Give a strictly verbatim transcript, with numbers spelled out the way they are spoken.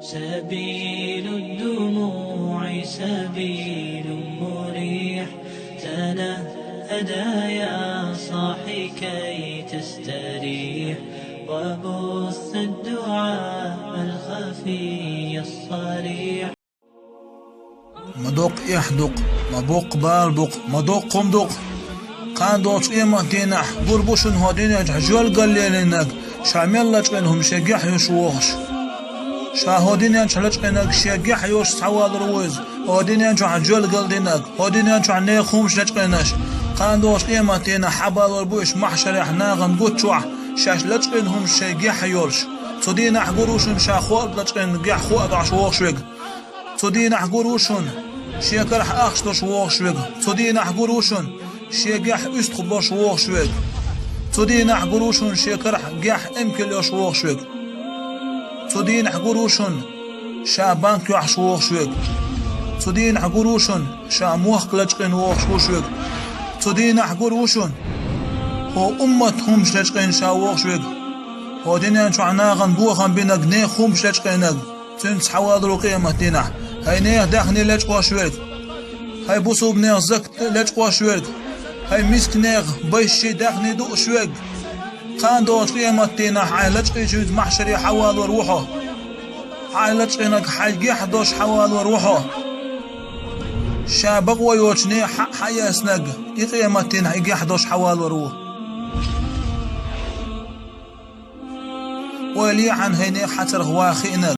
سبيل الدموع سبيل مريح، تنهدى يا صاحي كي تستريح، وبث الدعاء الخفي الصريح. Ма доккха эхь ду-кх, ма боккха бала ду-кх, ма доккха хӀума ду-кх. Кхана долчу къематдийнахь гур бу шуна хӀокху дуьнен чохь жоьлгал лелийнарг, ша мел лачкъийна хӀума шен гехь йолуш вогӀуш. Ша хӀокху дуьнен чохь лачкъийнарг шен гехь йолуш схьавалур ву иза, хӀокху дуьнен чохь жоьлгал динарг, хӀокху дуьнен чохь нехан хӀумаш лачкъийнарш. Кхана долчу къематдийнахь схьабалор бу уьш махьшарехь нахана гуч чохь, шаьш лачкъийна хӀумаш шен гехь йолуш. Цу дийнахь гур ву шуна ша хоалга лачкъийна гехь хоалгӀаш вогӀуш верг. Цу дийнахь гур ву шуна шен карахь ахча долуш вогӀуш верг. Цу дийнахь гур ву шуна шен гехь уьстагӀ болуш вогӀуш верг. Цу дийнахь гур ву шуна шен карахь гехь эмкал йолуш вогӀуш верг. Цу дийнахь гур ву шуна ша банк йохьуш вогӀуш верг. Цу дийнахь гур ву шуна ша мохк лачкъийна вогӀуш вуш верг. Цу дийнахь гур ву шуна хӀокху уммат хӀумаш лачкъийна ша вогӀуш верг. ХӀокху дуьнен чохь нахана бохам бинарг, нехан хӀумаш лачкъийнарг. Цуьнца схьавалур ву къематдийнахь. ХӀай нехан даьхни лечкъош верг! ХӀай бусулба нехан закат лечкъош верг! ХӀай мискан нехан байшший даьхни дууш верг! Кхана долчу къематдийнахь хьайн лачкъийчуьнца махьшаре схьавалор ву хьо. Хьайн лачкъийнарг хьайн гехь долуш схьавалор ву хьо. Ша бакъо йоцучу нехан хьаъ схьаэцнарг, и къематдийнахь и гехь долуш схьавалор ву. Ойла е хьан, хӀай нехан хьацарах ван хиънар,